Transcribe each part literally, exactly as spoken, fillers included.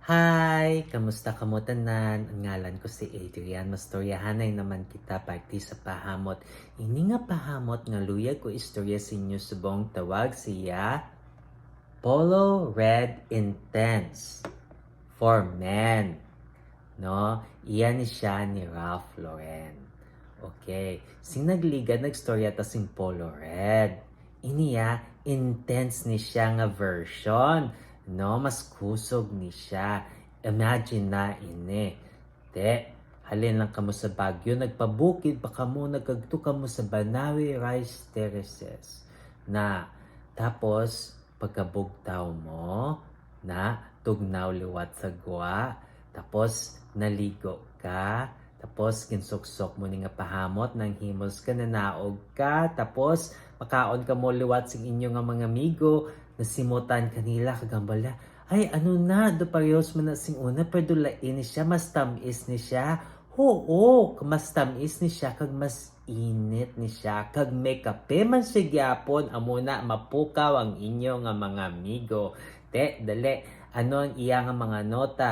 Hi! Kamusta kamo tanan? Ang ngalan ko si Adrian. Mastoryahanay naman kita parte sa pahamot. Ini nga pahamot nga luyag ko istorya sa inyo subong tawag siya Polo Red Intense for Men. No? Iya ni siya ni Ralph Lauren. Okay. Sing nagliga, nagstorya ta sing Polo Red. Ini ya, intense ni siya nga version. No? Mas kusog ni siya. Imagine na ini. Te, halin lang kamo sa Baguio, nagpabukid pa kamo, nagkagto kamo sa Banawi Rice Terraces. Na, tapos, pagkabugtaw mo, na, tugnaw liwat sa gwa, tapos, naligo ka, tapos, ginsuksok mo ni nga pahamot, nanghimos ka, nanaog ka, tapos, makaon kamo liwat sing inyo nga mga amigo, nasimutan kanila, kag hambal na, "Ay, ano na, do parehos man na sing una, pero do lain ni siya, mas tam-is ni siya." Huo, mas tam-is ni siya, kag mas init ni siya, kag may kape man siya gyapon, amo na mapukaw ang inyo nga mga amigo. Te, dali, ano ang iya nga mga nota?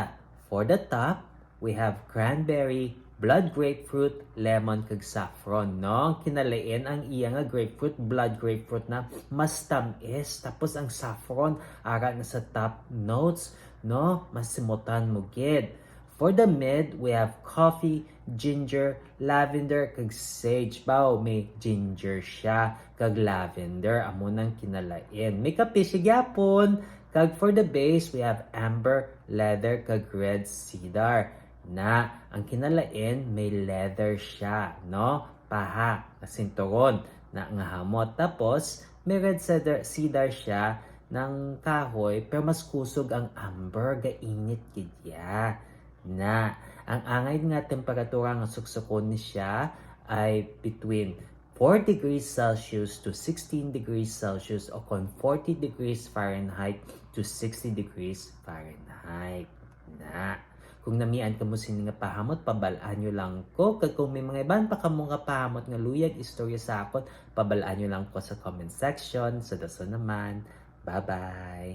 For the top, we have cranberry, blood grapefruit, lemon, kag saffron, no? Kinalain ang iya nga grapefruit, blood grapefruit na mas tam-is. Tapos ang saffron, ara na sa top notes, no? Masimutan mo gid. For the mid, we have coffee, ginger, lavender, kag sage. Baw, may ginger siya, kag lavender. Amo nang kinalain. May kape siya gyapon. Kag for the base, we have amber, leather, kag red cedar. Na, ang kinalain, may leather siya, no? Paha, nga sinturon, na nga hamot. Tapos, may red cedar, cedar siya, nga kahoy, pero mas kusog ang amber, gainit gid ya. Na, ang angay nga temperatura nga suksukon ni siya ay between four degrees Celsius to sixteen degrees Celsius o kon forty degrees Fahrenheit to sixty degrees Fahrenheit. Na, kung namian kamo sini nga pahamot, pabal-an nyo lang ko. Kag kung may mga iban pa kamo nga pahamot nga luyag istorya sa akon, pabal-an nyo lang ko sa comment section. Sa dason naman, bye-bye!